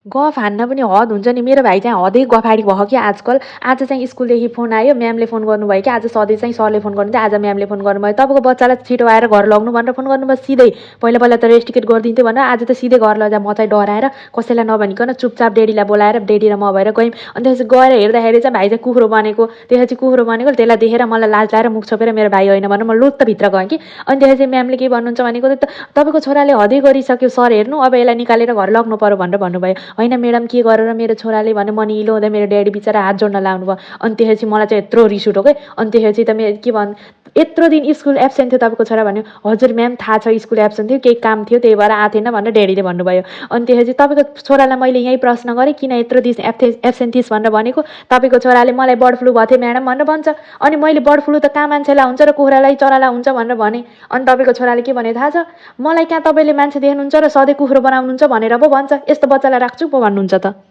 गफ हान्न पनि हद हुन्छ नि। मेरो भाइ चाहिँ हदै गफाडी भयो कि आजकल। आज चाहिँ स्कुलदेखि फोन आयो, म्यामले फोन गर्नुभयो कि आज सधैँ चाहिँ सरले फोन गर्नुहुन्थ्यो, आज म्यामले फोन गर्नुभयो। तपाईँको बच्चालाई छिटो आएर घर लग्नु भनेर फोन गर्नुभयो सिधै। पहिला पहिला त रेस्टिकेट गरिदिन्थ्यो भनेर आज त सिधै घर लैजा। म चाहिँ डराएर कसैलाई नभनिकन चुपचाप डेडीलाई बोलाएर डेडी र म भएर गयौँ। अनि त्यसपछि गएर हेर्दाखेरि चाहिँ भाइ चाहिँ कुखुरो बनेको। त्यसपछि कुखुरो बनेको, त्यसलाई देखेर मलाई लाज लागेर मुख छोपेर मेरो भाइ होइन भनेर म लुत्त भित्र गएँ कि। अनि त्यसपछि म्यामले के भन्नुहुन्छ भनेको तपाईँको छोराले हदै गरिसक्यो सर, हेर्नु अब यसलाई निकालेर घर लग्नु पर्यो भनेर भन्नुभयो। होइन म्याडम के गरेर मेरो छोराले भने म निलो हुँदा मेरो ड्याडी बिचरा हात जोड्न लाउनु भयो। अनि त्यसपछि मलाई चाहिँ यत्रो रिस उठ्यो क्या। अनि त्यसपछि त के भन्नु, यत्रो दिन स्कुल एब्सेन्ट थियो तपाईँको छोरा भन्यो। हजुर म्याम थाहा छ स्कुल एब्सेन्ट थियो, केही काम थियो त्यही भएर आएको थिएन भनेर ड्याडीले भन्नुभयो। अनि त्यसपछि तपाईँको छोरालाई मैले यहीँ प्रश्न गरेँ किन यत्रो दिन एब्सेन्ट थिइस् भनेर भनेको, तपाईँको छोराले मलाई बर्ड फ्लू भएको थियो म्याडम भनेर भन्छ। अनि मैले बर्ड फ्लू त कहाँ मान्छेलाई हुन्छ र कुखुरालाई चरालाई हुन्छ भनेर भने। अनि तपाईँको छोराले के भने थाहा छ, मलाई कहाँ तपाईँले मान्छे देख्नुहुन्छ र सधैँ कुखुरो बनाउनुहुन्छ भनेर पो भन्छ। यस्तो बच्चालाई राख्छु पो भन्नुहुन्छ त।